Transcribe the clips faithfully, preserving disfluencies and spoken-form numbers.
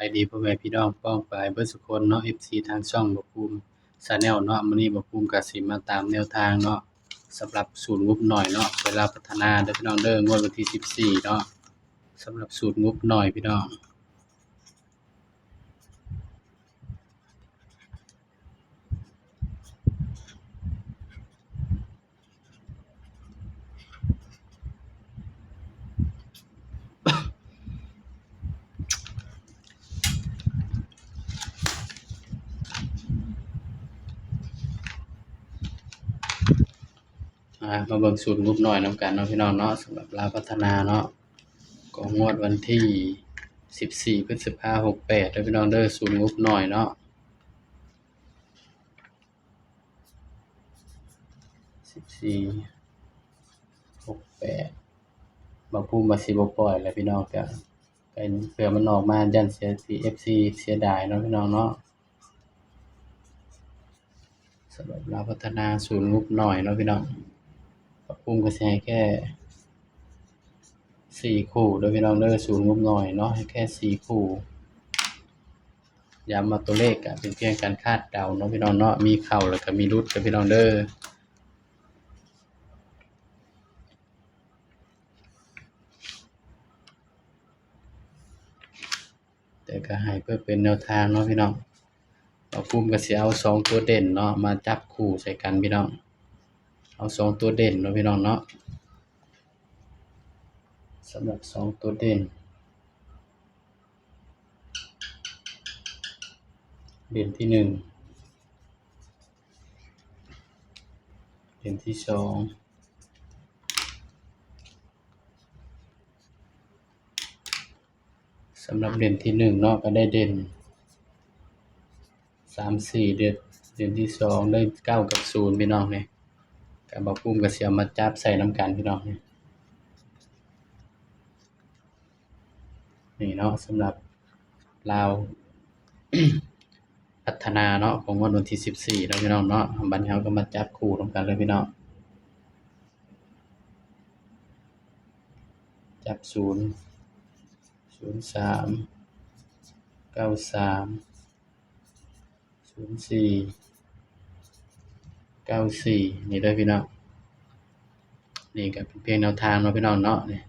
ายดีพ่อแม่พี่น้องป้องปายเบิดสุคนเนาะ เอฟซี ทางช่องบ่าวภูมิ Channel เนาะ มื้อนี้บ่าวภูมิก็สิมาตามแนวทางเนาะ สำหรับสูตรงบน้อยเนาะ เวลาพัฒนาเด้อพี่น้องเด้อ งวดวันที่สิบสี่เนาะ สำหรับสูตรงบน้อยพี่น้อง อ่า มาเบิ่งสูตรงบน้อยนำกันเนาะพี่น้องเนาะ สำหรับลาวพัฒนาเนาะ ก็งวดวันที่สิบสี่ พฤษภา หกแปดเด้อพี่น้องเด้อ สูตรงบน้อยเนาะ สิบสี่ หกแปด บ่าวภูมิว่าสิบ่ปล่อยแล้วพี่น้อง ก็ ก็เผื่อมันออกมาย้านเสีย เอฟซี เสียดายเนาะพี่น้องเนาะ สำหรับลาวพัฒนาสูตรงบน้อยเนาะพี่น้อง บ่าวภูมิก็สิให้แค่สี่คู่เด้อพี่น้องเด้อ สูตรงบน้อยเนาะ ให้แค่สี่คู่ ย้ำว่าตัวเลขก็เป็นเพียงการคาดเดาเนาะพี่น้องเนาะ มีเข้าแล้วก็มีหลุดเด้อพี่น้องเด้อ แต่ก็ให้เพื่อเป็นแนวทางเนาะพี่น้อง บ่าวภูมิก็สิเอาสองตัวเด่นเนาะ มาจับคู่ใส่กันพี่น้อง เอาสองตัวเด่นเนาะพี่น้องเนาะ สำหรับสองตัวเด่น เด่นที่หนึ่ง เด่นที่สอง สำหรับเด่นที่หนึ่งเนาะ ก็ได้เด่น สาม สี่ เด่น เด่นที่สองได้เก้ากับศูนย์พี่น้องนี่ ก็บ่าวภูมิก็สิเอามาจับใส่นำกันพี่น้องนี่ นี่เนาะ สำหรับลาว พัฒนาเนาะ ของงวดวันที่สิบสี่เนาะพี่น้องเนาะ บัดนี้เราก็มาจับคู่นำกันเลยพี่น้อง จับศูนย์ ศูนย์สาม เก้าสาม ศูนย์สี่ เก้าสี่ นี่เด้อพี่น้อง นี่ก็เป็นเพียงแนวทางเนาะพี่น้องเนาะ นี่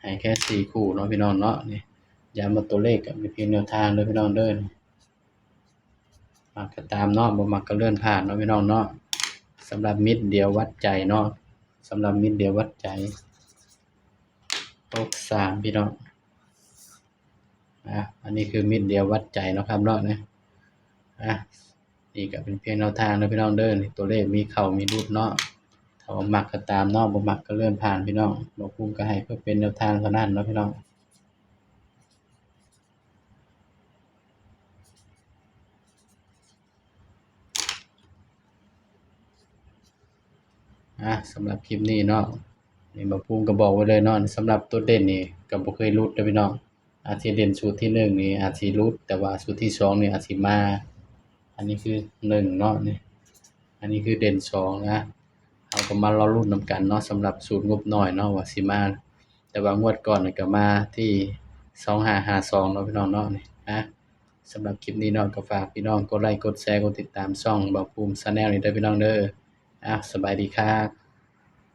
ให้แค่สี่คู่เนาะพี่น้องเนาะ นี่ ย้ำว่าตัวเลขก็เป็นเพียงแนวทางเด้อพี่น้องเด้อ นี่ มักก็ตามเนาะ บ่มักก็เลื่อนผ่านเนาะพี่น้องเนาะ สำหรับมิตรเดียววัดใจเนาะ สำหรับมิตรเดียววัดใจ หกสาม พี่น้อง อ่ะ อันนี้คือมิตรเดียววัดใจเนาะครับเนาะ นี่ อ่ะ นี่ก็เป็นเพียงแนวทางนะพี่น้องเด้อ นี่ตัวเลขมีเข้ามีหลุดเนาะ ถ้าว่ามักก็ตามเนาะ บ่มักก็เลื่อนผ่านพี่น้อง บ่าวภูมิก็ให้เพื่อเป็นแนวทางเท่านั้นเนาะพี่น้อง อ่ะ สำหรับคลิปนี้เนาะ นี่บ่าวภูมิก็บอกไว้เลยเนาะ สำหรับตัวเด่นนี่ก็บ่เคยหลุดเด้อพี่น้อง อาจสิเด่นสูตรที่หนึ่งนี่อาจสิหลุด แต่ว่าสูตรที่สองนี่อาจสิมา อันนี้คือหนึ่งเนาะ นี่ อันนี้คือเด่นสองนะ เราก็มารอลุ้นนำกันเนาะ สำหรับสูตรงบน้อยเนาะ ว่าสิมา แต่ว่างวดก่อนนี่ก็มาที่สองห้าห้าสองเนาะพี่น้องเนาะ นี่นะ สำหรับคลิปนี้เนาะ ก็ฝากพี่น้องกดไลค์ กดแชร์ กดติดตามช่องบ่าวภูมิ Channel นี่เด้อพี่น้องเด้อ อ่ะ สบายดีครับ